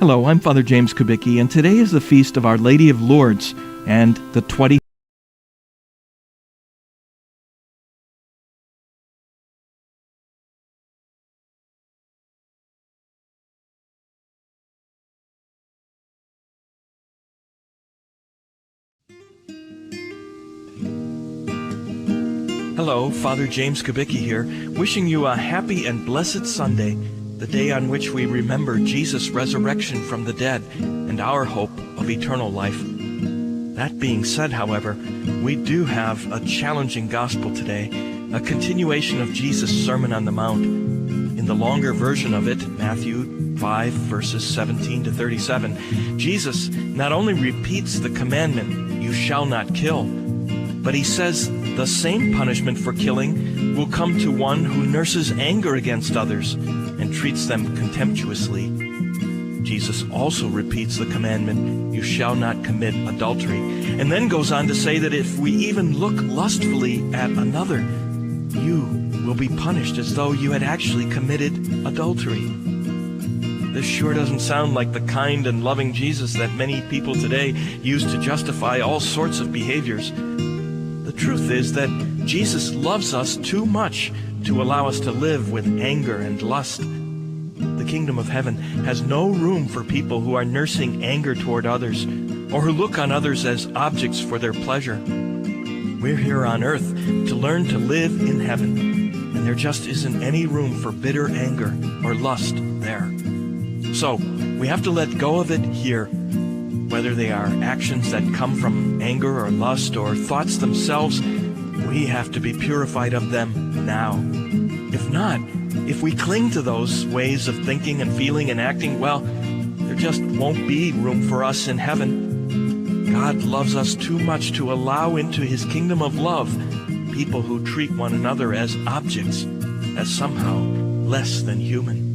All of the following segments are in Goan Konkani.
Hello, I'm Father James Kubicki, and today is the feast of Our Lady of Lourdes and the 20. Hello, Father James Kubicki here, wishing you a happy and blessed Sunday, the day on which we remember Jesus' resurrection from the dead and our hope of eternal life. That being said, however, we do have a challenging gospel today, a continuation of Jesus' Sermon on the Mount. In the longer version of it, Matthew 5, verses 17 to 37, Jesus not only repeats the commandment, "You shall not kill," but he says the same punishment for killing will come to one who nurses anger against others and treats them contemptuously. Jesus also repeats the commandment, "You shall not commit adultery," and then goes on to say that if we even look lustfully at another, you will be punished as though you had actually committed adultery. This sure doesn't sound like the kind and loving Jesus that many people today use to justify all sorts of behaviors. The truth is that Jesus loves us too much to allow us to live with anger and lust. The kingdom of heaven has no room for people who are nursing anger toward others or who look on others as objects for their pleasure. We're here on earth to learn to live in heaven, and there just isn't any room for bitter anger or lust there. So we have to let go of it here. Whether they are actions that come from anger or lust or thoughts themselves, we have to be purified of them now. If not, if we cling to those ways of thinking and feeling and acting, well, there just won't be room for us in heaven. God loves us too much to allow into his kingdom of love people who treat one another as objects, as somehow less than human.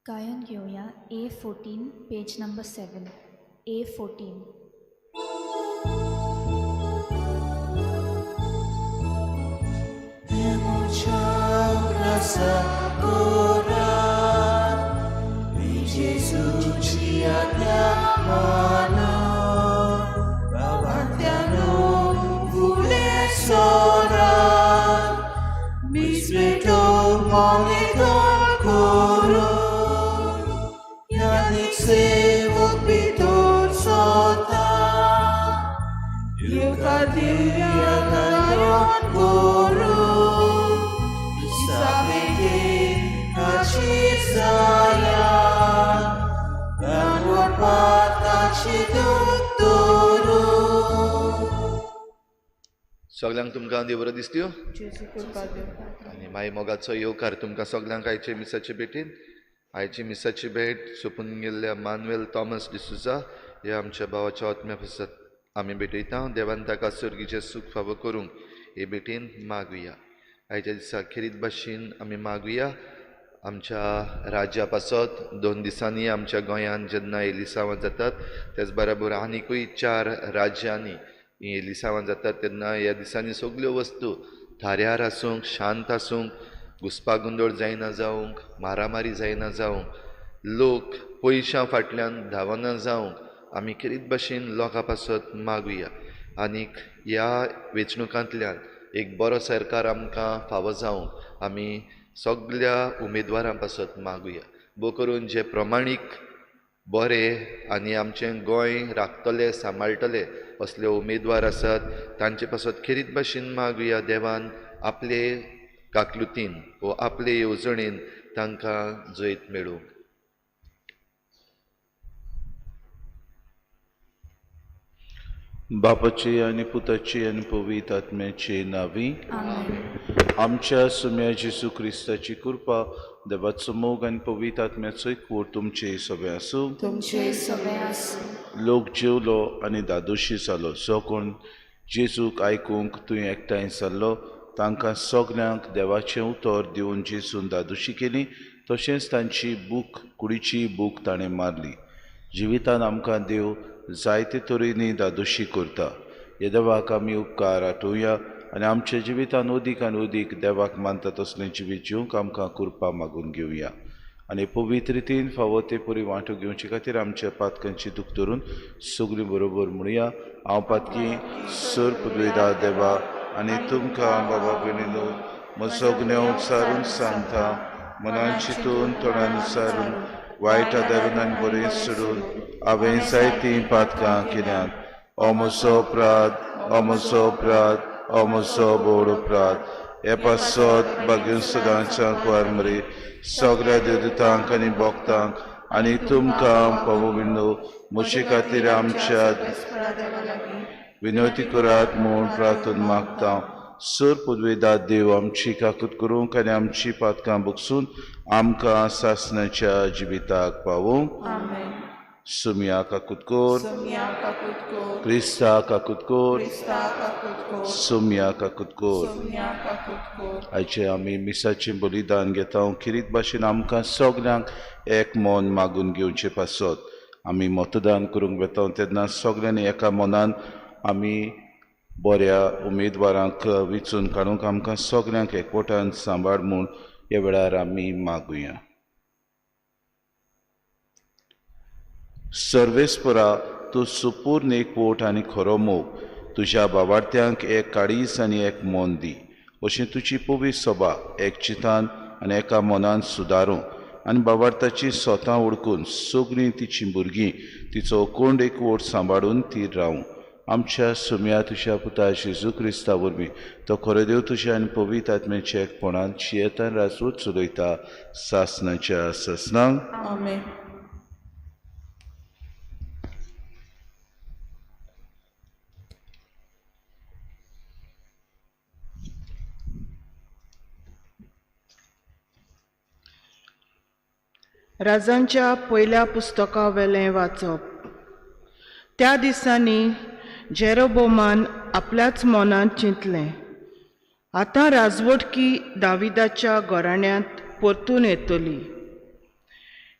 गायन घेवया A14, page number 7, A14. Yanık sevuk bir dur. दिवया गायन करूं मिसा भेटेन हाजीर जाया रानवट पातकाची दूख दवरूं. सगल्यांक तुमकां देव बरो दिसत्यो जेजू कृपा देव. आनी माई मोगाचो येवकार तुमकां सगल्यांक आयचे मिसाचे भेटीन. आयची मिसाची भेट सोंपून गेल्ल्या मानुएल थॉमस डिसुजा ह्या आमच्या भावाच्या आत्म्या पासत आमी भेटयता. देवान ताका सर्गीचें सूख फावो करूंक हे भेटीन मागुया. आयच्या दिसा खेरीत भाशेन आमी मागुया आमच्या राज्या पासत. 2 दिसांनी आमच्या गोंयांत जेन्ना एलिसांवां जातात त्याच बराबर आनिकूय 4 राज्यांनी हीं एलिसांवां जातात तेन्ना ह्या दिसांनी सगल्यो वस्तू थाऱ्यार आसूंक, शांत आसूंक, घुस्पागोंदळ जायना जावंक, मारामारी जायना जावंक, लोक पयशां फाटल्यान धांवना जावंक आमी खेरीत भाशेन लोकां पासत मागुया. आनीक ह्या वेंचणुकांतल्यान एक बरो सरकार आमकां फावो जावंक आमी सगल्या उमेदवारां पासत मागुया. भोव करून जे प्रमाणीक बरे आनी आमचें गोंय राखतले, सांबाळटले असले उमेदवार आसात तांचे पासत खेरीत भाशेन मागुया. देवान आपले काकलुतीन वो आपले येवजणेन तांकां जैत मेळूं. बापाची आनी पुताची आनी पवित्र आत्म्याची नावी. आमच्या सुम्या जेजू क्रिस्ताची कृपा, देवाचो मोग आनी पवित्र आत्म्याचो एकवट तुमचे सगळे आसूं. तुमचे सगळे आसूं. लोक जेवलो आनी दादोशी जालो. जो कोण जेजूक आयकूंक तुवें एकठांय जाल्लो तांकां सगल्यांक देवाचें उतर दिवन जेजून दादोशी केली. तशेंच तांची भूक, कुडीची भूक ताणें मारली. जिवितान आमकां देव जायते तरेनी दादोशी करता. ह्या देवाक आमी उपकार आठोवया आनी आमच्या जिवितान अदीक आनी अदीक देवाक मानता तसलें जिवीत जिवंक आमकां कृपा मागून घेवया. आनी पवित्र रितीन फावो ते परी वांटो घेवचे खातीर आमच्या पातकांची दूख धरून सगळीं बरोबर म्हणुया. हांव पातकी सर पुदवेदा देवा आनी तुमकां बाबा भयणीनो म्हजो गुन्यांव सारून सांगता. मनान चिंतून, तोंडान सारून, वायट आदारून आनी बरें सोडून हांवें जायतीं पातकां केल्यांत. हो म्हजो अपराध, हो म्हजो अपराध, हो म्हजो बोड अपराध. हे पासत भाग्य सदांच्या कुवार मरे सगळ्या देवदूतांक आनी भक्तांक आनी तुमकां बाबा भयणीनो म्हजे खातीर आमच्या विनवती करात म्हूण प्रार्थना मागता. सर पुदवेदा देव आमची काकूत करूंक आनी आमची पातकां बगसून आमकां सासणाच्या जिविताक पावोवंक. सुमिया काकूत कर, क्रिस्ता काकूत कर, सुमिया काकूत कर. आयचे आमी मिसाचें बलिदान घेता. खेरीत भाशेन आमकां सगल्यांक एक मन मागून घेवचें पासत आमी मतदान करूंक वता तेन्ना सगल्यांनी एका मनान आमी बऱ्या उमेदवारांक वेंचून काडूंक आमकां सगल्यांक एकवटान सांबाळ म्हूण ह्या वेळार आमी मागुया. सर्वेस्परा, तूं सुपूर्ण एकवट आनी खरो मोग तुज्या बाबार्थ्यांक एक काळीज आनी एक मन दी. अशें तुजी पवित्र सभा एक चिंतान आनी एका मनान सुदारूं आनी बाबार्थाची स्वता ओळखून सगळीं तिचीं भुरगीं तिचो कोंड एकवट सांबाळून ती रावूं. आमच्या सुम्या तुज्या पुता जेजू क्रिस्ता वरवीं तो खरो देव तुज्या आनी पवित्र आत्म्याच्या एकपणान शियेतान राजवट चलयता सासणाच्या सासणांक. आमेन. राजांच्या पयल्या पुस्तका वेलें वाचप. त्या दिसांनी जेरोबोमान आपल्याच मनांत चिंतलें, आतां राजवटकी दाविदाच्या घराण्यांत परतून येतली.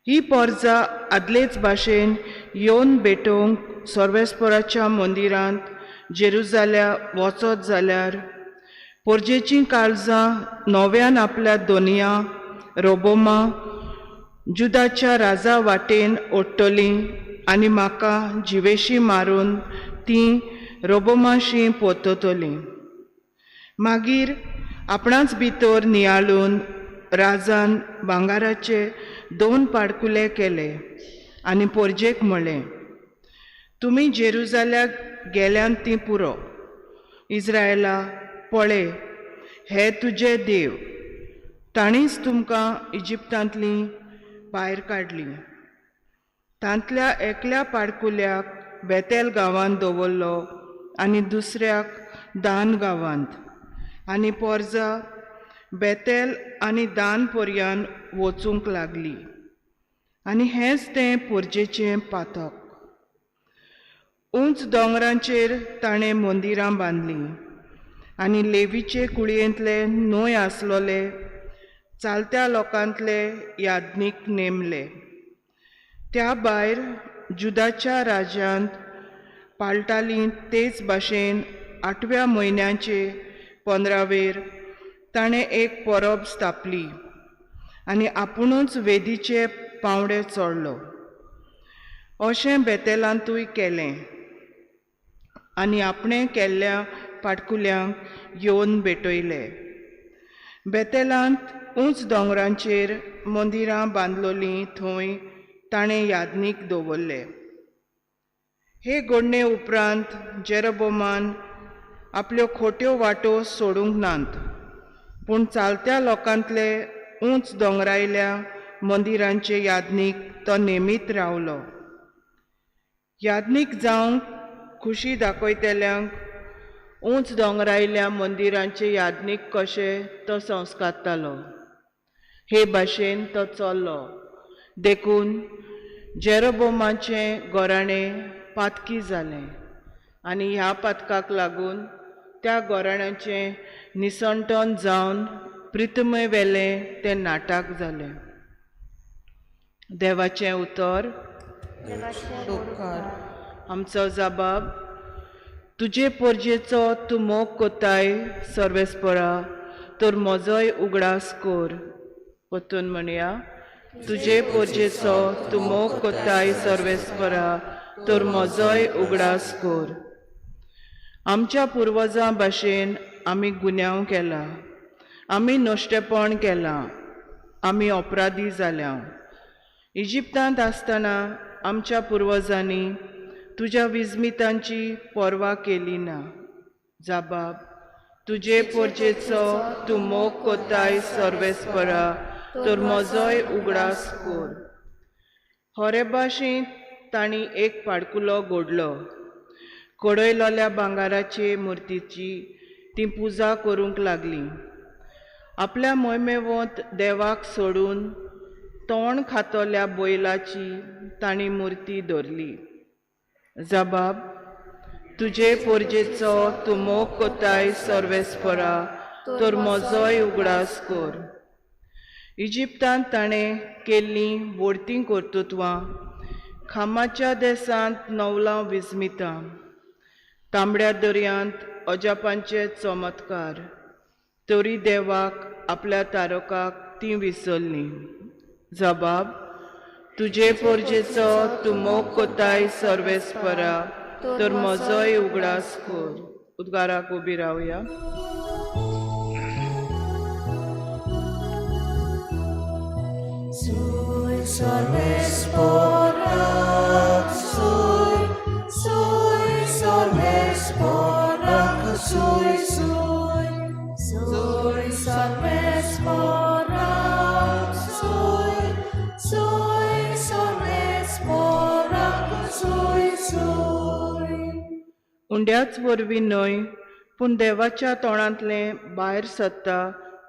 ही पोरजा आदलेच भाशेन येवन भेटोवंक सर्वेस्पराच्या मंदिरांत जेरुजाल्या वचत जाल्यार पोरजेचीं काळजां नव्यान आपल्या दोनया रोबोमा जुदाच्या राजा वाटेन ओडटलीं आनी म्हाका जिवेशी मारून तीं रोबोमाशी पोततलीं. मागीर आपणाच भितर नियाळून राजान भांगाराचे 2 पाडकुले केले आनी पोरजेक म्हळें, तुमी जेरुजाल्याक गेल्यान तीं पुरो. इज्रायला, पळय, हे तुजे देव, ताणीच तुमकां इजिप्तांतलीं भायर काडलीं. तांतल्या एकल्या पाडकुल्याक बेतेल गांवांत दवरलो आनी दुसऱ्याक दान गांवांत, आनी पोरजा बेतेल आनी दान पर्यान वचूंक लागली. आनी हेंच तें पोरजेचें पातक. उंच दोंगरांचेर ताणें मंदिरां बांदलीं आनी लेवीचे कुळयेंतले न्हंय आसलोले चालत्या लोकांतले याज्ञीक नेमले. त्या भायर जुदाच्या राज्यांत पाळटालीं तेच भाशेन 8व्या म्हयन्याचे 15वेर ताणें एक परब स्थापली आनी आपुणूच वेदीचे पांवडे चडलो. अशें बेतेलांतूय केलें आनी आपणें केल्ल्या पाटकुल्यांक येवन भेटयले. बेतेलांत उंच दोंगरांचेर मंदिरां बांदलोलीं थंय ताणें याज्ञीक दवरले. हे घडणे उपरांत जेरोबोमान आपल्यो खोट्यो वाटो सोडूंक नात, पूण चालत्या लोकांतले उंच दोंगरायल्या मंदिरांचे याज्ञीक तो नेमीत रावलो. याज्ञीक जावंक खुशी दाखयतल्यांक उंच दोंगरायल्या मंदिरांचे याज्ञीक कशे तो संस्कारतालो. हे भाशेन तो चल्लो. देखून जेरोबोमाचें घराणें पातकी जालें आनी ह्या पातकाक लागून त्या घराण्याचें निसंटन जावन प्रितमय वेलें तें नाटक जालें. देवाचें उतर. आमचो जबाब, तुजे पोरजेचो तूं मोग कोताय सर्वेस्परा, तर म्हजोय उगडास कोर. परतून म्हणया, तुजे पोरजेचो तूं मोग कोताय सर्वेस्परा, तर म्हजोय उगडास कोर. आमच्या पुर्वजां भाशेन आमी गुन्यांव केला, आमी नश्टेपण केलां, आमी अपराधी जाल्या. इजिप्तांत आसतना आमच्या पुर्वजांनी तुज्या विस्मितांची पर्वा केली ना. जबाब, तुजे पोरजेचो तूं मोग कोताय सर्वेस्परा, तर म्हजोय उगडास कोर. होरेबाशींत तांणी एक पाडकुलो घडलो. कडयलोल्या भांगाराचे मुर्तीची ती पुजा करूंक लागली. आपल्या मोयमेवंत देवाक सोडून तोंड खातल्या बैलाची तांणी मुर्ती धरली. जबाब, तुजे पोरजेचो तूं मोग कोताय सर्वेस्परा, तर म्हजोय उगडास कोर. इजिप्तांत ताणें केल्लीं व्हडतीं कर्तृत्वां, खामाच्या देसांत नवलां विस्मितां, तांबड्या दर्यांत अजापांचे चमत्कार, तरी देवाक आपल्या तारकाक तीं विसरलीं. जबाब, तुजे पोरजेचो तूं मोग कोताय सर्वेस्परा, तर म्हजोय उगडास कोर. उद्गाराक उबी रावया. उंड्याच वरवीं न्हय, पूण देवाच्या तोंडांतलें भायर सरता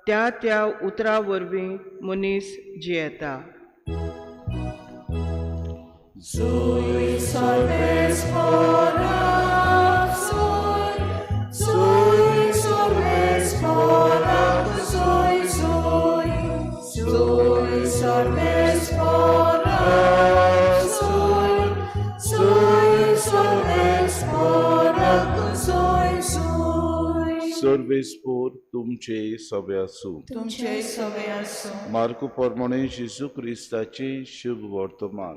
त्या त्या उतरा वरवीं मनीस जियेता. सर्वेस्पोर तुमचे सवे आसूं. तुमचे सवे आसूं. मार्कू प्रमाणे जेजू क्रिस्ताचे शुभ वर्तमान.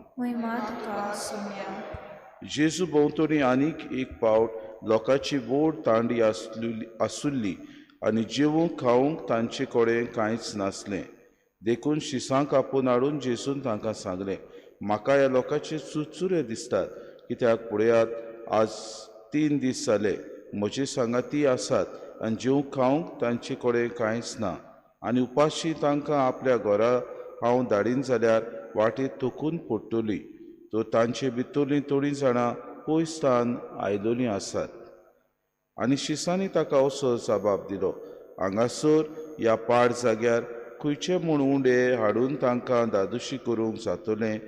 जेजू भोंवतणी आनीक एक पावट लोकांची व्हड तांडी आसुल्ली आनी जेवूंक खावंक तांचे कडेन कांयच नासलें. देखून शिसांक आपोवन हाडून जेजून तांकां सांगलें, म्हाका ह्या लोकांचे चुरचुरे दिसतात, कित्याक पळयात आज 3 दीस जाले म्हजे सांगाती आसात आनी जेवंक खावंक तांचे कडेन कांयच ना आनी उपाशी तांकां आपल्या घरा हांव धाडीन जाल्यार वाटेर थकून पडटली. तर तांचे भितरलीं थोडीं जाणां पयसतान आयलोलीं आसात. आनी शिसांनी ताका असो जबाब दिलो, हांगासर ह्या पाड जाग्यार खंयचे म्हूण उंडे हाडून तांकां दादोशी करूंक जातलें?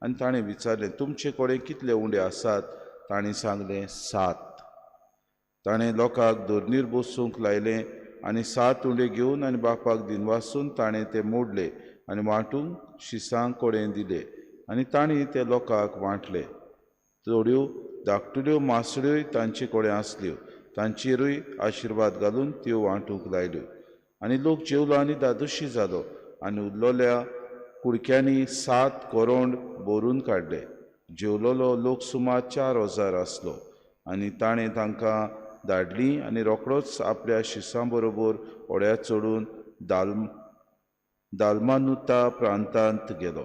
आनी ताणें विचारलें, तुमचे कडेन कितले उंडे आसात? ताणें सांगलें, 7. ताणें लोकांक धरणीर बसूंक लायलें आनी 7 उंडे घेवन आनी बापाक दिनवासून ताणें ते मोडले आनी वांटूंक शिसां कडेन दिले आनी तांणी ते लोकांक वांटले. थोड्यो धाकटुल्यो मासळ्योय तांचे कडेन आसल्यो, तांचेरूय आशिर्वाद घालून त्यो वांटूंक लायल्यो. आनी लोक जेवलो आनी दादोशी जालो आनी उरलोल्या कुडक्यांनी 7 कोरोंड भरून काडले. जेवलोलो लोक सुमार 4000 आसलो. आनी ताणें तांकां धाडली आनी रोखडोच आपल्या शिसां बरोबर होड्या चडून दालमानुता प्रांतांत गेलो.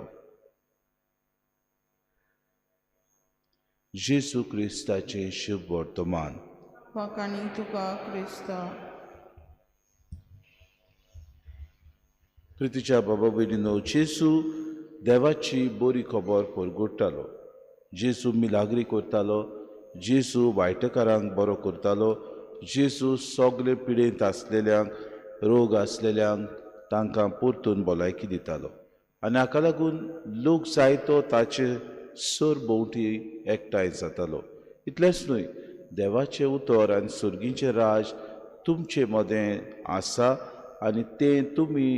जेजू क्रिस्ताचें शुभ वर्तमान. वाखाणी तुका क्रिस्ता. प्रितीच्या बाबा भयणीनो, जेजू देवाची बरी खबर परगुट्टालो. जेजू मिलाग्री करतालो, जेजू वायटकारांक बरो करतालो, जेजू सगळे पिडेंत आसलेल्यांक, रोग आसलेल्यांक तांकां परतून भलायकी दितालो. आनी हाका लागून लोक जायतो ताचे सर भोंवती एकठांय जातालो. इतलेंच न्हय, देवाचें उतर आनी सर्गीचें राज तुमचे मदें आसा आनी तें तुमी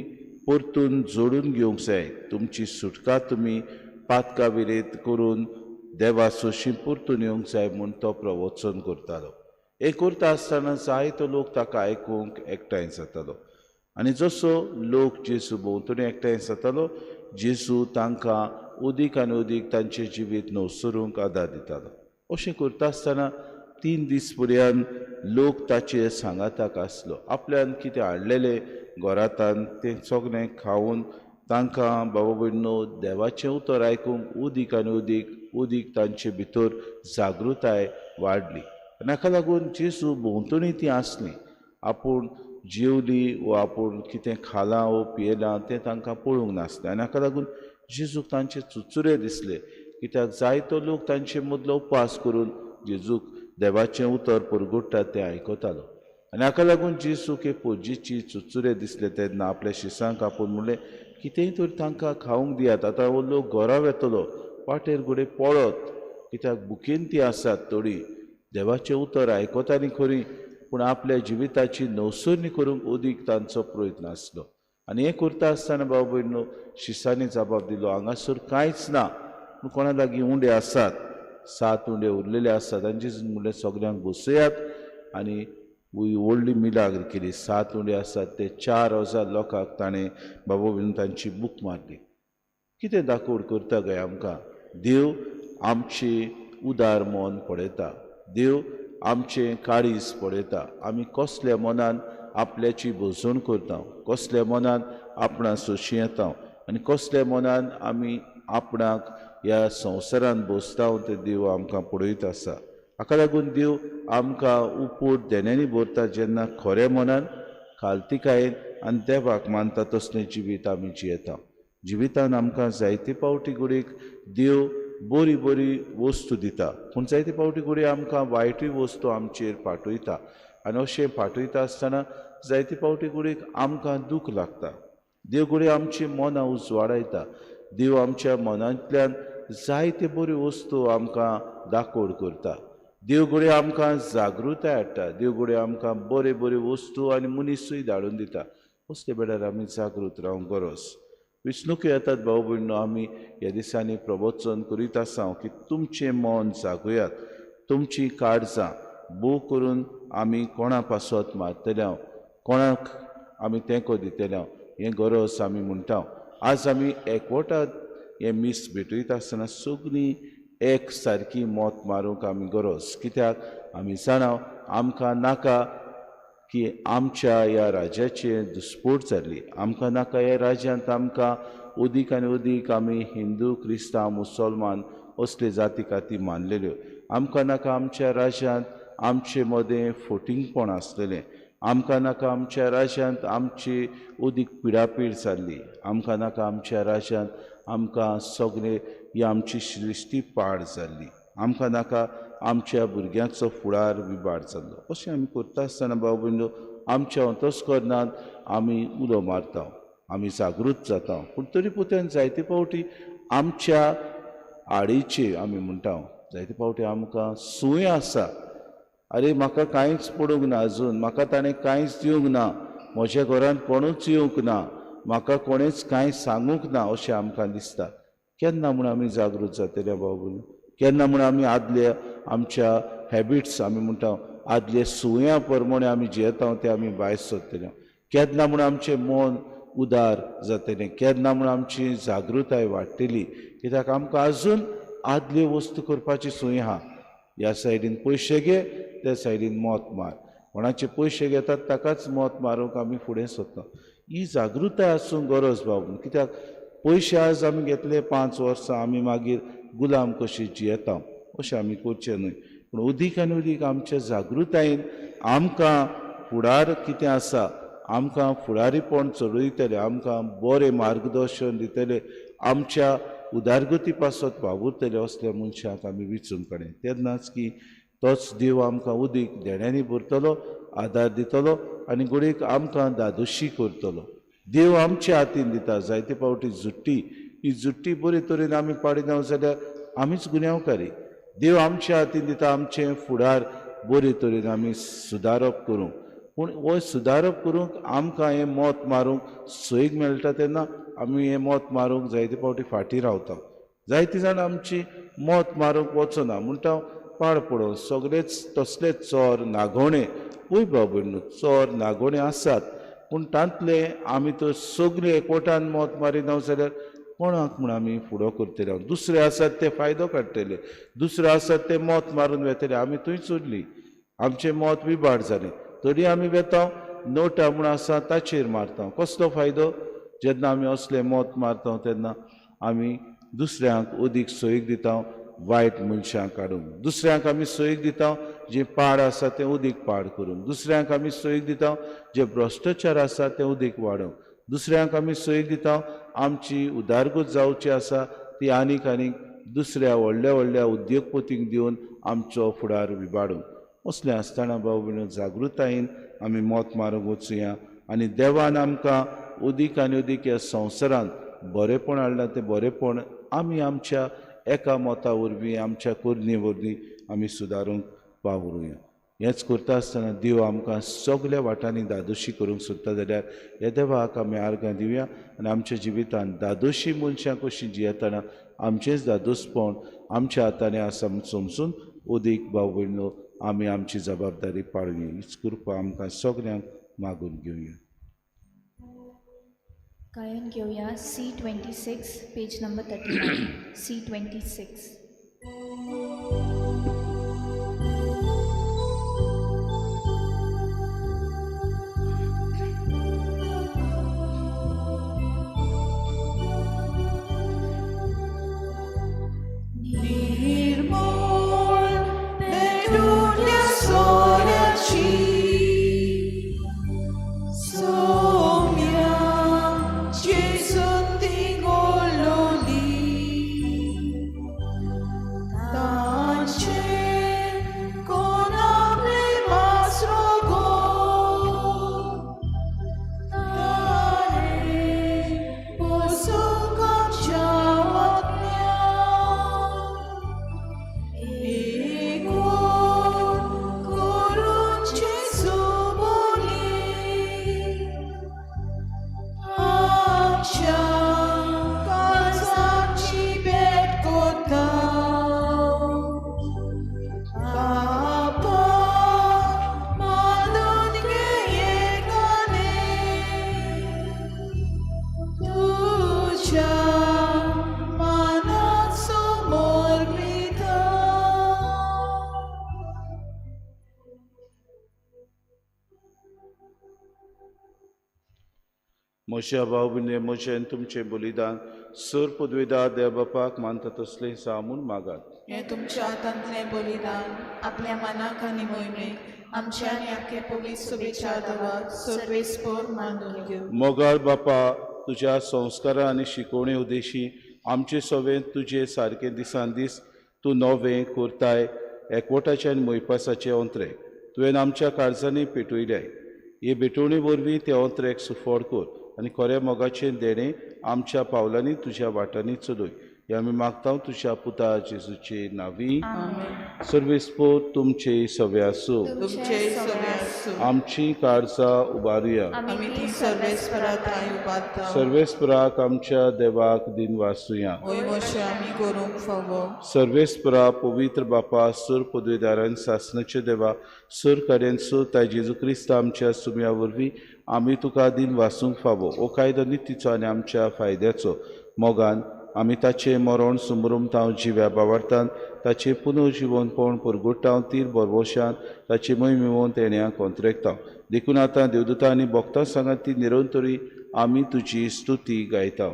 परतून जोडून घेवंक जाय. तुमची सुटका तुमी पातका विरेत करून देवा सोशी परतून येवंक जाय म्हूण तो प्रवचन करतालो. हें करता आसतना जायतो लोक ताका आयकूंक एकठांय जातालो. आनी जसो लोक जेजू भोंवतणी एकठांय जातालो, जेजू तांकां उदीक आनी उदीक तांचें जिवीत नवसरूंक आदार दितालो. अशें करता आसतना 3 दीस पर्यंत लोक ताचे सांगाताक आसलो. आपल्यान कितें हाडलेलें घरांतान तें सगळें खावन तांकां बाबा भयणीनो देवाचें उतर आयकूंक उदीक आनी उदीक उदीक तांचे भितर जागृताय वाडली. आनी हाका लागून जेजू भोंवतणी ती आसली. आपूण जेवली वो आपूण कितें खालां वो पियेलां तें तांकां पळोवंक नासलें. आनी हाका लागून जेजूक तांचे चुचुरे दिसले, कित्याक जायतो लोक तांचे मदलो उपास करून जेजूक देवाचें उतर परगुट्टा तें आयकतालो. आनी हाका लागून जेजूक हे पोजीची चुचुरे दिसले तेन्ना आपल्या शिसांक आपोवन म्हणलें, कितेंय तर तांकां खावंक दियात, आतां हो लोक घरा वेतलो, वाटेर घडये पळत, कित्याक बुकेन ती आसात थोडी. देवाचें उतर आयकतालीं खरी, पूण आपल्या जिविताची नवसरणी करूंक उदीक तांचो प्रयत्न आसलो. आनी हें करता आसतना बाबा भयणीनो शिसांनी जबाब दिलो, हांगासर कांयच ना, पूण कोणा लागीं उंडे आसात, 7 उंडे उरलेले आसात. आनी जेजून म्हणलें, सगल्यांक बसयात. आनी व्हडली मिलाग्र केली. 7 उंडे आसात ते 4000 लोकांक ताणें बाबा भयणीन तांची बूक मारली. कितें दाखोवड करता काय आमकां? देव आमची उदार मन पळयता, देव आमचें काळीज पळयता. आमी कसल्या मनान आपल्याची भोजवण करता, कसल्या मनान आपणा सोशी येता आनी कसल्या मनान आमी आपणाक ह्या संवसारान बसता तें देव आमकां पळयत आसा. हाका लागून देव आमकां उपोट देण्यांनी भरता जेन्ना खऱ्या मनान खालतिकायेन आनी देवाक मानता तसलें जिवीत आमी जियेता. जिवितान आमकां जायते पावटी घडयेक देव बरी बरी वस्तू दिता, पूण जायते पावटी घडये आमकां वायटूय वस्तू आमचेर पाठयता. आनी अशें पाठयता आसतना जायते पावटी घडयेक आमकां दूख लागता. देव घडये आमची मनां उजवाडायता, देव आमच्या मनांतल्यान जायते बऱ्यो वस्तू आमकां दाखोवड करता, देव घडये आमकां जागृताय हाडटा, देव घडये आमकां बरे बऱ्यो वस्तू आनी मनीसूय धाडून दिता. असले वेळार आमी जागृत रावंक गरज. वेंचणुको येतात भाव भयणीनो, आमी ह्या दिसांनी प्रवचन करीत आसा की तुमचें मन जागयात, तुमचीं काळजां भोव करून आमी कोणा पासत मारतले, कोणाक आमी तेंको दितले हें गरज आमी म्हणटा. आज आमी एकवटात हें मीस भेटयता आसतना सगळीं एक सारकी मत मारूंक आमी गरज, कित्याक आमी जाणा आमकां नाका की आमच्या ह्या राज्याचेर दुस्पोट जाल्ली, आमकां नाका ह्या राज्यांत आमकां उदीक आनी उदीक आमी हिंदू क्रिस्तांव मुसलमान असले जाती काती मानलेल्यो, आमकां नाका आमच्या राज्यांत आमचे मदें फोटिंगपण आसलेलें, आमकां नाका आमच्या राज्यांत आमची उदीक पिडापीड जाल्ली, आमकां नाका आमच्या राज्यांत आमकां सगळे ही आमची सृश्टी पाड जाल्ली, आमकां नाका आमच्या भुरग्यांचो फुडार विबाड जाल्लो. अशें आमी करता आसतना भाव भयणीनो आमच्या अंतस्करणांत आमी उलो मारता, आमी जागृत जाता. पूण तरी पुत्यान जायते फावटी आमच्या आडीचे आमी म्हणटा, जायते फावटी आमकां सूय आसा, आरे म्हाका कांयच पडूंक ना अजून, म्हाका ताणें कांयच दिवंक ना, म्हज्या घरांत कोणूच येवंक ना, म्हाका कोणेच कांय सांगूंक ना अशें आमकां दिसता. केन्ना म्हूण आमी जागृत जातले भाव भयणीनो? केन्ना म्हूण आमी आदले आमच्या हॅबिट्स आमी म्हणटा आदले सुवयां प्रमाणे आमी जियेता ते आमी भायर सोदतले? केन्ना म्हूण आमचें मन उदार जातलें? केन्ना म्हूण आमची जागृताय वाडटली? कित्याक आमकां अजून आदल्यो वस्तू करपाची सूय आहा. ह्या सायडीन पयशे घे, त्या सायडीन मत मार, कोणाचे पयशे घेतात ताकाच मत मारूंक आमी फुडें सोदता. ही जागृताय आसूंक गरज बाबू, कित्याक पयशे आज आमी घेतले 5 वर्सां आमी मागीर गुलाम कशी जियेता, अशें आमी करचें न्हय. पूण उदीक आनी उदीक आमच्या जागृतायेन आमकां फुडार कितें आसा, आमकां फुडारीपण चडयतले, आमकां बरें मार्गदर्शन दितले, आमच्या उदारगती पासत वावुरतले असल्या मनशाक आमी विचून काडूं. तेन्नाच की तोच देव आमकां उदीक देण्यांनी भरतलो, आदार दितलो आनी घडयेक आमकां दादोशी करतलो. देव आमच्या हातीन दिता जायते फावटी जुट्टी, ही जुट्टी बरे तरेन आमी पाडिना जाल्यार आमीच गुन्यांवकारी. देव आमच्या हातीन दिता आमचें फुडार बरे तरेन आमी सुदारप करूंक. पूण हो सुदारप करूंक आमकां हें मत मारूंक सोयीक मेळटा तेन्ना आमी हें मत मारूंक जायते फावटी फाटीं रावता. जायते जाण आमची मत मारूंक वचना, म्हणटा पाड पडों सगळेच तसलेच चोर नागोणे. पळय भाव भयणीनो, चोर नागोणे आसात, पूण तांतले आमी तर सगळे एकवटान मत मारिना जाल्यार कोणाक म्हूण आमी फुडो करतले? दुसरे आसात ते फायदो काडटले, दुसरे आसात ते मत मारून वेतले, आमी थंयच उरली, आमचें मत विबाड जालें. तरी आमी वेता नोटा म्हूण आसा ताचेर मारता, कसलो फायदो? जेन्ना आमी असलें मत मारता तेन्ना आमी दुसऱ्यांक उदीक सोयीक दिता वायट मनशांक काडूंक, दुसऱ्यांक आमी सोयीक दिता जें पाड आसा तें उदीक पाड करूंक, दुसऱ्यांक आमी सोयीक दिता जें भ्रश्टाचार आसा तें उदीक वाडोवंक, दुसऱ्यांक आमी सोयीक दिता आमची उदारगत जावची आसा ती आनीक आनीक दुसऱ्या व्हडल्या व्हडल्या उद्योगपतींक दिवन आमचो फुडार विबाडूंक. असलें आसतना भाव भयणीनो जागृतायेन आमी मत मारूंक वचुया आनी देवान आमकां उदीक आनी उदीक ह्या संवसारांत बरेंपण हाडलां तें बरेंपण आमी आमच्या एका मता वरवीं आमच्या करणी वरवीं आमी सुदारूंक वावरुया. हेंच करता आसतना देव आमकां सगल्या वाटांनी दादोशी करूंक सोदता जाल्यार ह्या देवाक आमी आर्गां दिवया आनी आमच्या जिवितांत दादोशी मनशां कशीं जियेतना आमचेंच दादोसपण आमच्या हातांनी आसा म्हूण समजून उदीक भाव भयणीनो आमी आमची जबाबदारी पाळुया. हीच कृपा आमकां सगल्यांक मागून घेवया. गायन घेवया C26 page number 39. C26. Gesù ti gololi. म्हज्या भाव भयणी म्हजें आनी तुमचें बलिदान सर पदवेदार देव बापाक मानता तसलें जावं म्हूण मागात. हें तुमच्या हातांतलें बलिदान आपल्या मनाक आनी मोहिमेक आमच्या आनी आख्खे पवित्र शुभेच्छा देवाक सर्वेस्पोर मानून घेवं. मोगाळ बापा, तुज्या संस्कारा आनी शिकोवणे उद्देशी आमचे सवें तुजे सारकें दिसान दीस तूं नवें करताय. एकवटाचें आनी मोयपासाचें अंत्रे तुवें आमच्या काळजांनी पेटयल्याय. हे भेटवणे वरवीं ते अंत्रेक सुफळ कर आनी खऱ्या मोगाचें देणें आमच्या पावलांनी तुज्या वाटांनी चलय. हें आमी मागता तुज्या पुता जेजूचे नांवी. सर्वेस्पोर तुमचे सवे आसूं. तुमचे सवे आसूं. आमची काळजां उबारुया. आमी ती सर्वेस्परा थांय उबारता. सर्वेस्पराक आमच्या देवाक दिन वासुया. वय वशें आमी करूंक फावो. सर्वेस्परा पवित्र बापा, सुर पदवेदारान सासनाचे देवा, सुर कडेन सुर ताय जेजू क्रिस्त आमच्या सुम्या वरवीं आमी तुका दिन वासूंक फावो. हो कायदो नितीचो आनी आमच्या फायद्याचो. मोगान आमी ताचें मरण सुमरूमतांव जिव्या बावार्थान ताचें पुनर्जिवनपण परगुट्टांव तीर बरवशान ताचे मोय मेळोवन तेण्या कोंत्रेकतांव. देखून आतां देवदूतां आनी भक्तां सांगात ती निरंतरी आमी तुजी स्तुती गायता.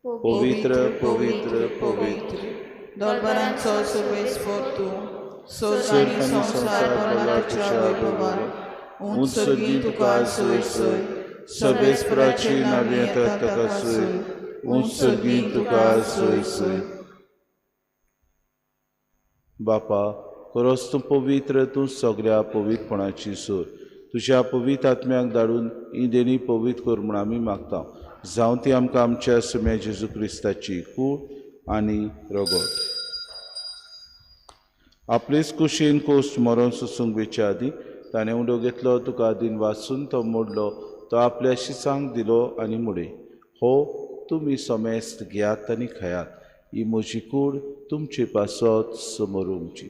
पवित्र पवित्र पवित्र दरबारांचो सर्वेस्पोर तूं, स्वर्ग आनी संवसार भरला तुज्या वैभवान. उंच सर्गी तुका सोय सोय, सर्वेस्पराची नांवी येतात ताका सोय, उंच सर्गी तुका सोय सोय. बापा, खरोच तूं पवित्र, तूं सगळ्या पवित्रपणाची सूर. तुज्या पवित्र आत्म्याक धाडून ही देणी पवित्र कर म्हूण आमी मागता. जावं ती आमकां आमच्या सुम्या जेजू क्रिस्ताची कूड आनी रगत. आपलेच कुशीन कोश्ट मरण सोसूंक वेच्या आदीं ताणें उंडो घेतलो, तुका दिन वाचून तो मोडलो, तो आपल्या शिसांक दिलो आनी मुडे, हो तुमी समेस्त घेयात आनी खायात, ही म्हजी कूड तुमचे पासत समोरुमची.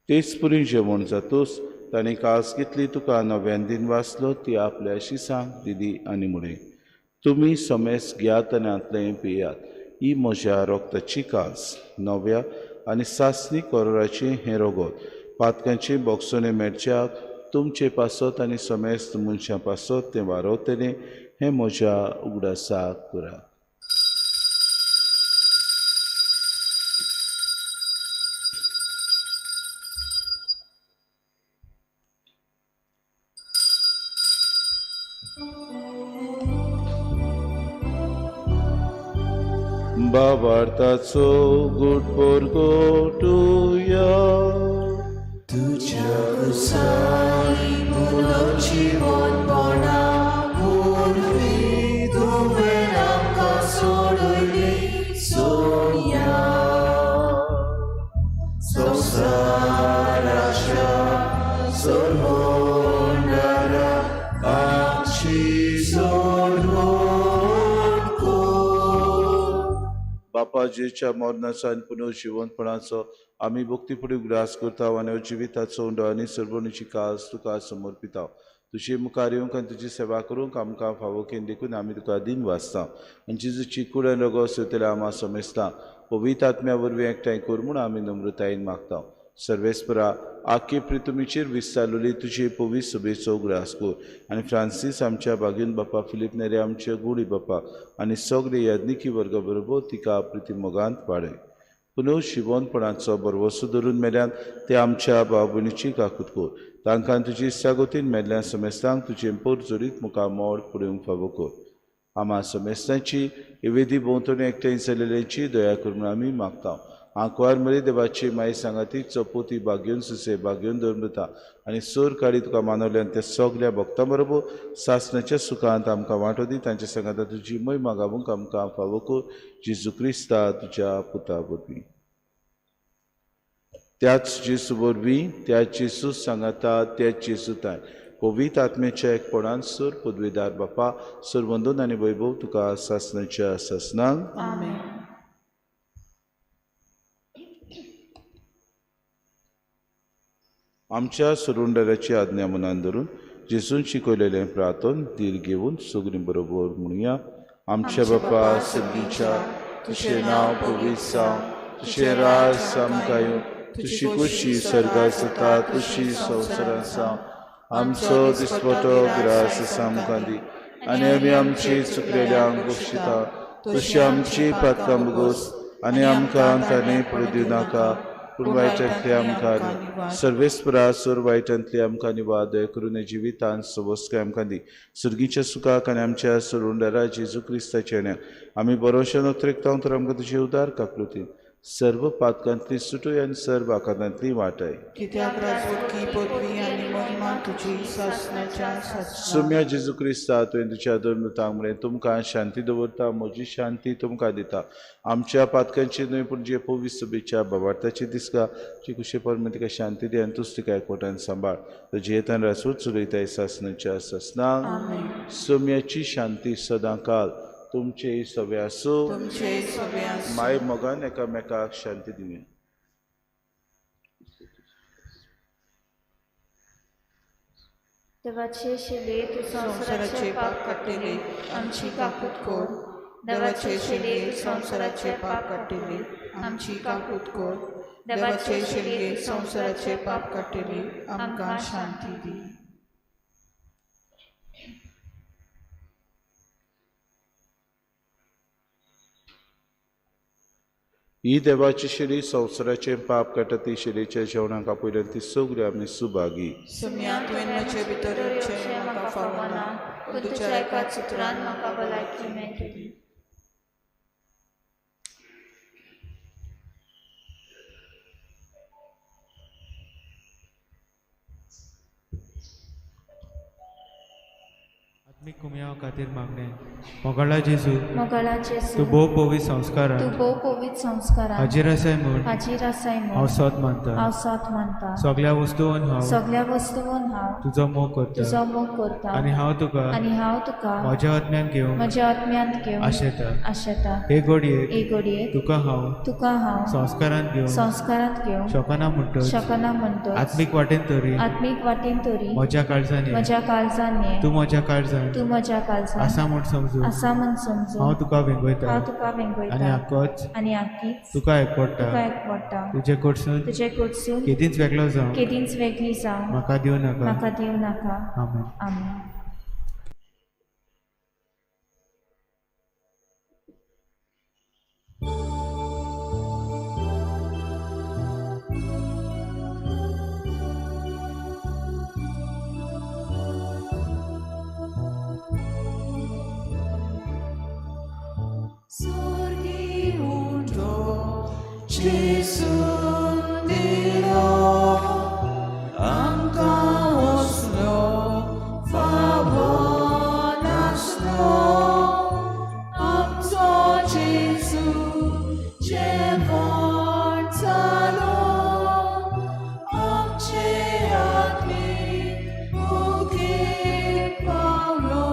तेच पुरी जेवण जातूच ताणें कास घेतली, तुका नव्यान दिन वाचलो, ती आपल्या शिसांक दिली आनी मुडे, तुमी समेस्त घेयात आनी हांतलें पियात, ही म्हज्या रक्ताची कास, नव्या आनी सासणी करोराचें हें रगत, पातकांचें बोगसणें मेळच्याक तुमचे पासत आनी समेस्त मनशां पासत तें वारवतलें, हें म्हज्या उगडासाक करात. बाबार्थाचो गुट परगटुया. तुज्या कुसांनी पुनर्जिवनपणा वरवीं तुवें आमकां सोडयली सोया. संवसाराच्या सर्वोंडारा आमची सोडवण. बापा, जेच्या मरणाचो आनी पुनर्जिवनपणाचो आमी भक्तीपुडी उगडास करता आनी जिविताचो उंडो आनी सर्वणीची कास तुका समर्पिता. तुजे मुखार येवंक आनी तुजी सेवा करूंक आमकां फावो केली देखून आमी तुका दिन वाचता. आनी जेजूची कूड आनी रगत सोयतले आमा समेस्ता पवित्र आत्म्या वरवीं एकठांय कर म्हूण आमी नम्रतायेन मागता. सर्वेस्परा, आख्खे प्रितुमीचेर विस्तारलेली तुजे पवित्र सभेचो उगडास कर आनी फ्रांसीस आमच्या बागीन बापा, फिलीप नेरे आमच्या गुडी बापा आनी सगळे याज्ञिकी वर्गा बरोबर तिका प्रिती मोगांत वाडय. पुनः शिवनपणाचो बरवसो धरून मेल्यान ते आमच्या भाव भयणीची काकूत कर. तांकां तुजी इत्सागतीन मेल्ल्या समेस्तांक तुजें पोर जोडीत मुखार मोड पळोवंक फावो कर. आमा समेस्तांची वेदी भोंवतणी एकठांय जाल्ल्याची दया कर म्हूण आमी मागता. आंकवार मरे देवाची माई सांगाती चपोती बागेवन सुसे बागेवन दवरता आनी सोर काडी तुका मानवल्यान त्या सगल्या भक्तां बरोबर सासणाच्या सुखांत आमकां वांटो दी. तांच्या सांगाता तुजी महिमा गावूंक आमकां फावो कर. जेजू क्रिस्ता तुज्या पुता वरवीं. त्याच जेजू वरवीं, त्याच जेजू सांगाता, त्याच जेजू ताय पवित्र आत्म्याच्या एकपणान सूर पदवीदार बापा, सरवंदन आनी वैभव तुका सासणाच्या सासणांक. आमेन. आमच्या सुरुंडराची आज्ञा मनान धरून जेजून शिकवलेलें प्रार्थन धीर घेवन सगळीं बरोबर म्हणुया. आमच्या बापा सर्गीच्या, तुजें नांव पवित्र जावं, तुजें राज आमकां येवं, तुजी खुशी सर्गार जाता तशी संवसारांत जावं. आमचो दिसपटो ग्रास आमकां दी आनी आमी आमची चुकलेल्यांक बक्षिता तशी आमची पातकां भोगोस आनी आमकां ताणें पडूं दिवं नाका, पूण वायटांतली आमकां सर्वेस्परा सोर वायटांतली आमकां निवाद दया करून जिवितांत सवस्काय आमकां दी. सुर्गीच्या सुखाक आनी आमच्या सोडूनदारा जेजू क्रिस्ताच्या आमी बरोवशे नोत्रेकता तर आमकां तुजे उदार काकृतीन सर्व पातकांतली सुटूय आनी सर्व आकांतांतली वाटाय. कित्याक राजवटकी पदवी आनी महिमा तुजी सासणाच्या सासणाक. सुम्या जेजू क्रिस्ता, तुवें तुज्या दोन मृतांक म्हळें, तुमकां शांती दवरता, म्हजी शांती तुमकां दिता. आमच्या पातकांची न्हय पूण जे पवित्र सभेच्या बाबार्थाची दिसका जी कुशे परमे तिका शांती दी आनी तूच तिका एकवटान सांबाळ. तो जियेतान राजवट चलयताय सासणाच्या सासणाक. सोम्याची शांती सदांकाल तुमचे सवे आसूं. तुमचे सवे आसूं. माय मोगान एकामेकाक शांती दिवया. देवाचे शिले तूं संवसाराचे पाप काडटले, आमची काकूत कर. देवाचे शिले संवसाराचे पाप काडटले, आमची काकूत कर. देवाचे शिले संवसाराचे पाप काडटले, आमकां शांती दी. ही देवाची शिली संवसाराचें पाप काडटा ती शिलेच्या जेवणाक आपयल्यान ती सगळी आमी सुभागी. सुम्या तुवें म्हजे भितर येवचें म्हाका फावना, पूण तुज्या एकाच उतरान म्हाका भलायकी मेळटली. आत्मीक कुमयाव खातीर मागणें. मोगाळा जेजू, मोगाळा जेजू, तूं भोव पवित्र संस्कारान, तूं भोव पवित्र संस्कारान हाजीर आसाय म्हूण, हाजीर आसाय म्हूण हांव सोद मानता, हांव सोद मानता. सगळ्या वस्तून हांव, सगळ्या वस्तून हांव तुजो मोग करता, तुजो मोग करता. आनी हांव तुका, आनी हांव तुका म्हज्या आत्म्यान घेवन, म्हज्या आत्म्यांत घेवन आशेता, आशेता. हे घडयेक, हे घडयेक तुका हांव, तुका हांव संस्कारांत घेवन, संस्कारांत घेवन शकना म्हणटच, शकना म्हणटच, आत्मीक वाटेन तरी, आत्मीक वाटेन तरी म्हज्या काळजान, म्हज्या काळजान ये, तूं म्हज्या काळजान, तूं म्हज्या काळजान आसा म्हूण समजून, आसा म्हूण समजून हांव तुका वेंगयता, हांव तुका वेंगयता. आनी आकोच, आनी आकीच तुका एकवडटा, तुका एकवडटा. तुजे कडसून, तुजे कडसून केदींच वेगळो जावं, केदींच वेगळी जावं म्हाका दिवं नाका, म्हाका दिवं नाका. आमेन. आमेन. Gesù dilo, आमकां वसलो फावो नासलो, आमचो जेजू जेवण जालो, आमचे आत्मीक भुकेक पावलो.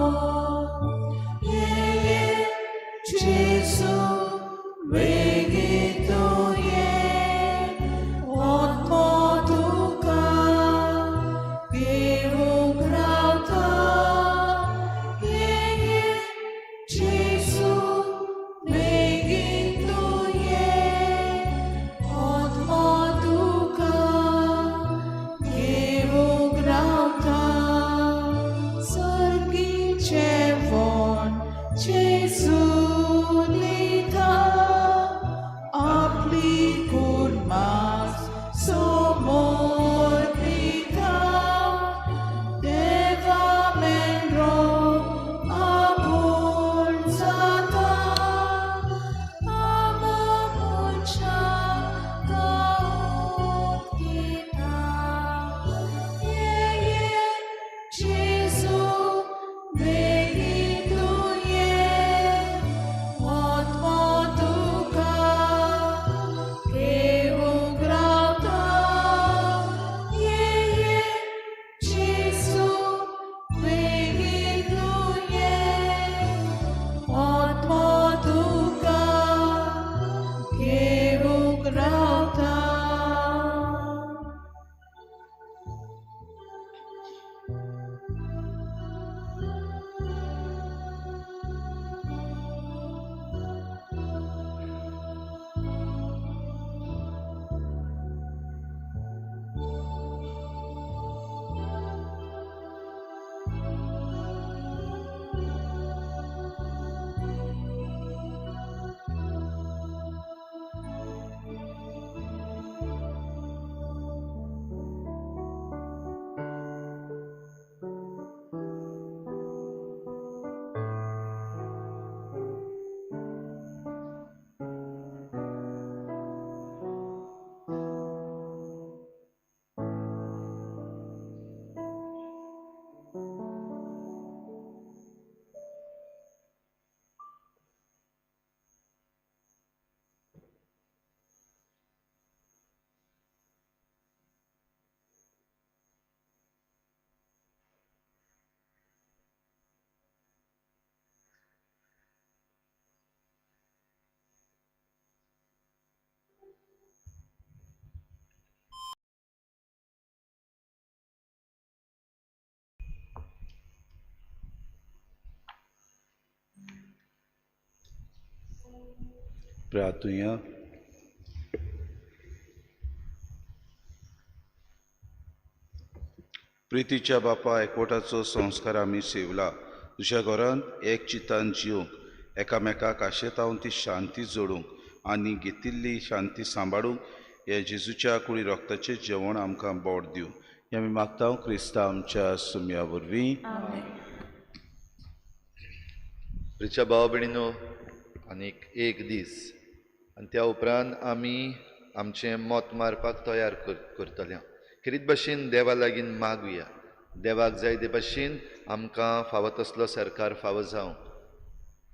ये ये जेजू वेगीं तूं ये, आत्मो तुका घेवंक रावता. ये ये जेजू वेगीं तूं ये, आत्मो तुका घेवंक रावता. सर्गी जेवण जेजू दिता, आपली कुर्मास समर्पिता. देवा मेंढरो आपूण जाता, आमा मनशाक गावूंक दिता. ये ये जेजू वेगीं तूं ये, आत्मो तुका प्रार्थुया. प्रितीच्या बापा, एकवटाचो संस्कार आमी सेवला. तुज्या घरांत एक चितान जिवंक, एकामेकाक आशेतावन ती शांती जोडूंक आनी घेतिल्ली शांती सांबाळूंक हे जेजूच्या कुडी रोगताचें जेवण आमकां बोट दिवं हें आमी मागता क्रिस्ता आमच्या सुम्या वरवीं. प्रिच्या भाव भयणीनो, आनीक एक दीस आनी त्या उपरांत आमी आमचें मत मारपाक तयार करतले. खेरीत भाशेन देवा लागीं मागुया. देवाक जाय ते भाशेन आमकां फावो तसलो सरकार फावो जावं.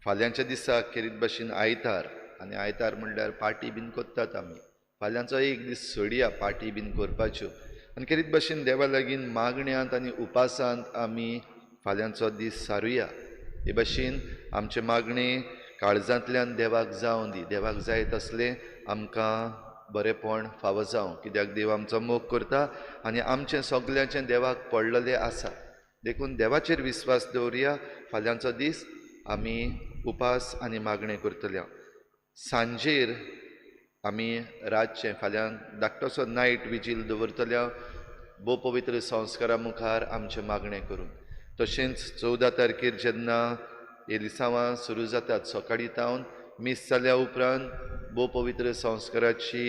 फाल्यांच्या दिसाक खेरीत भाशेन आयतार, आनी आयतार म्हणल्यार पार्टी बीन करतात आमी. फाल्यांचो एक दीस सोडया पार्टी बीन करपाच्यो आनी खेरीत भाशेन देवा लागीं मागण्यांत आनी उपासांत आमी फाल्यांचो दीस सारुया. हे भाशेन आमचें मागणें काळजांतल्यान देवाक जावं दी. देवाक जाय तसलें आमकां बरेंपण फावो जावं, कित्याक देव आमचो मोग करता आनी आमचें सगल्यांचें देवाक पडलेलें आसा. देखून देवाचेर विस्वास दवरुया. फाल्यांचो दीस आमी उपास आनी मागणें करतले. सांजेर आमी रातचें फाल्यां धाकटोसो नायट विजील दवरतले भोव पवित्र संस्कारा मुखार आमचें मागणें करून. तशेंच 14 तारखेर जेन्ना एलिसांवां सुरू जातात सकाळीं तावन मीस जाल्या उपरांत भोव पवित्र संस्काराची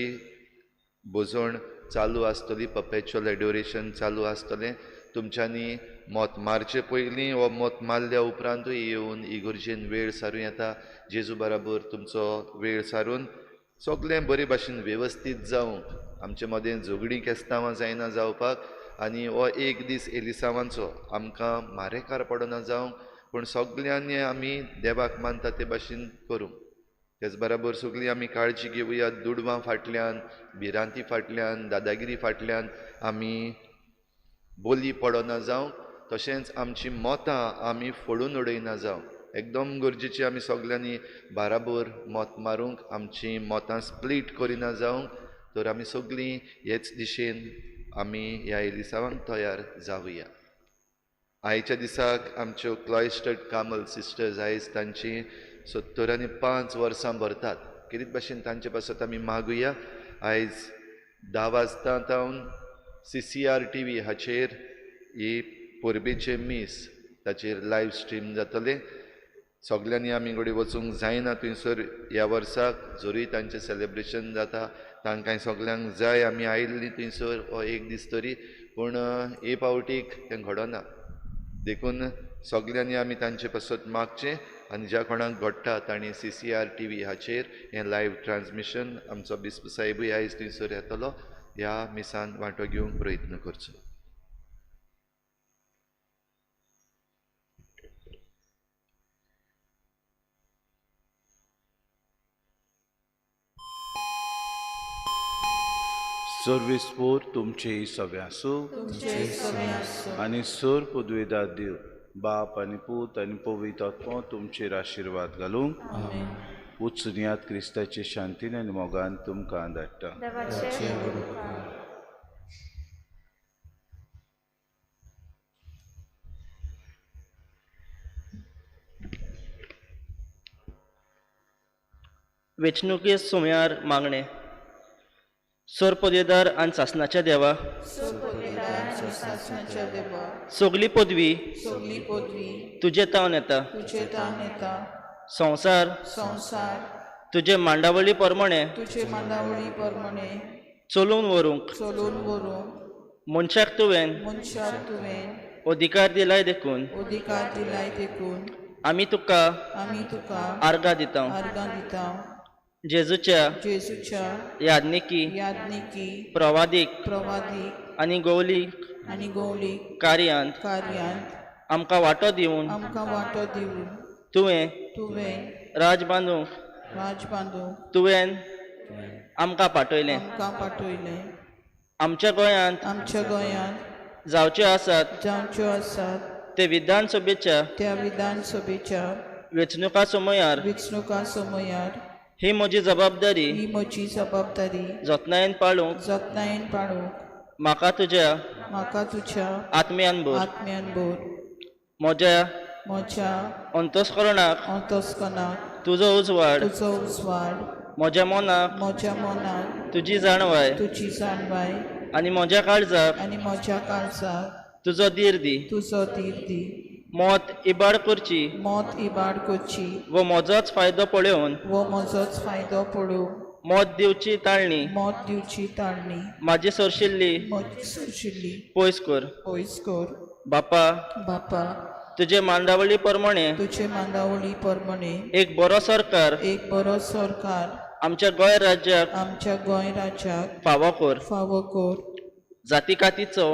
भोजण चालू आसतली, परपेच्युअल एडोरेशन चालू आसतलें. तुमच्यांनी मत मारचे पयलीं वा मत मारल्या उपरांतूय येवन इगर्जेन वेळ सारूं येता. जेजू बराबर तुमचो वेळ सारून सगळें बरे भाशेन वेवस्थीत जावंक, आमचे मदें झगडीं केस्तांवां जायना जावपाक आनी हो एक दीस एलिसांवांचो आमकां मारेकार पडना जावंक, पूण सगल्यांनी आमी देवाक मानता ते भाशेन करूंक. तेच बराबर सगळीं आमी काळजी घेवया. दुडवां फाटल्यान, भिरांती फाटल्यान, दादागिरी फाटल्यान आमी बोली पडना जावंक, तशेंच आमची मतां आमी फोडून उडयना जावंक. एकदम गरजेची आमी सगल्यांनी बाराबर मत मारूंक, आमची मतां स्प्लीट करिना जावंक. तर आमी सगळीं हेच दिशेन आमी ह्या एलिसांवांक तयार जावया. आयच्या दिसाक आमच्यो क्लॉयस्टर्ड कामल सिस्टर्स आयज तांची 75 वर्सां भरतात. खेरीत भाशेन तांचे पासत आमी मागुया. आयज 10 वाजता तावन CCR TV हाचेर ही परबेचें मीस ताचेर लायव स्ट्रीम जातलें. सगल्यांनी आमी घडये वचूंक जायना थंयसर ह्या वर्साक, जरूय तांचें सेलेब्रेशन जाता तांकां सगल्यांक जाय आमी आयिल्लीं थंयसर हो एक दीस तरी, पूण हे पावटीक तें घडना. देखून सगल्यांनी आमी तांचे पासत मागचें आनी ज्या कोणाक घडटा तांणी CCR TV हाचेर हें लायव ट्रान्समिशन आमचो बिस्प साहेबूय आयज थंयसर येतलो, ह्या मिसान वांटो घेवंक प्रयत्न करचो. सर्वेस्पोर तुमचे सगळे आसूं आनी सर पदवेदार देव बाप आनी पूत आनी पवित्र आत्मो तुमचेर आशिर्वाद घालूंक. उच्चनियात क्रिस्ताचे शांतीन आनी मोगान तुमकां धाडटा. वेंचणुके सुम्यार मागणें. सर पदवेदार आनी सासणाच्या देवा, सगली पदवी तुजे तावन येता, संवसार तुजे मांडावळी प्रमाणे चलोवन व्हरूंक मनशाक तुवें अधिकार दिलाय देखून आमी तुका आर्गां दिता. जेजूच्या याज्ञिकी प्रवादीक आनी गौलीक कार्यांत आमकां वांटो दिवन तुवें राज बांदूंक तुवें आमकां पाठयलें. आमच्या गोंयांत जावच्यो आसात ते विधानसभेच्या वेंचणुका समयार ही म्हजी जबाबदारी जतनायेन पाळूंक म्हाका तुज्या आत्म्यान भर. म्हज्या अंतस्करणाक तुजो उजवाड म्हज्या मनाक तुजी जाणवाय आनी म्हज्या काळजाक तुजो धीर दी। मत इबाड करची व म्हजोच फायदो पळोवन मत दिवची ताळणी म्हाजी सरशिल्ली पयस कर। बापा तुजे मांडावळी प्रमाणे एक बरो सरकार आमच्या गोंय राज्याक फावो कर। जाती कातीचो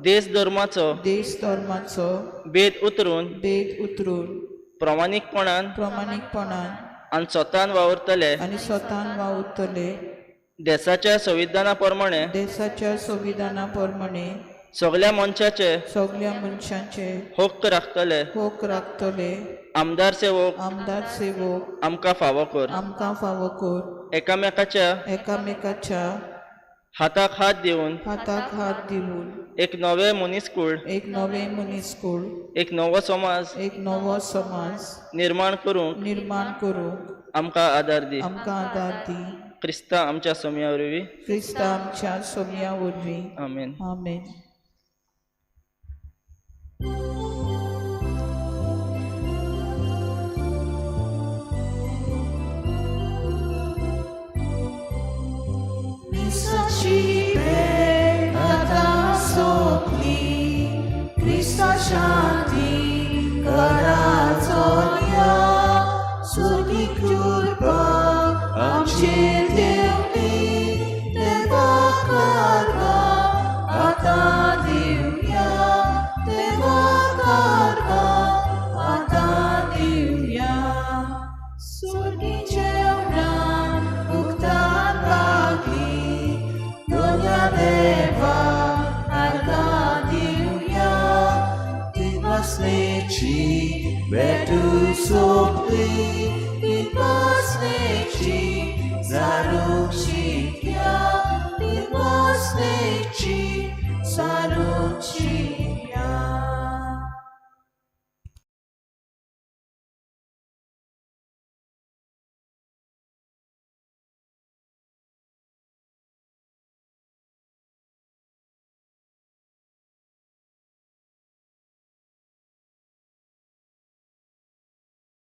देश धर्माचो भेद उतरून प्रामाणीकपणान आनी स्वतान वावुरतले देशाच्या संविधाना प्रमाणे सगळ्या मनशाचे हक्क राखतले। आमदार सेवक आमकां फावो कर। एकामेकाच्या हाताक हात दिवन एक नवे मनीसकूळ एक नवो समाज निर्माण करूंक आमकां आदार दी। क्रिस्ता आमच्या सोम्या वरवीं। आमेन। आमेन। मिसाची भेट आतां सोंपली, क्रिस्ता शांती कराचोया, सुखी कृपा आमचेर देवली, देवाक आर्गां आतां दिवया, देवाक आर्गां आतां दिवया। सुर्गी जेवणान उक्तान भागली, दोन्या देवा आर्गां दिवया, दिवसलेची भेटू सोंपली,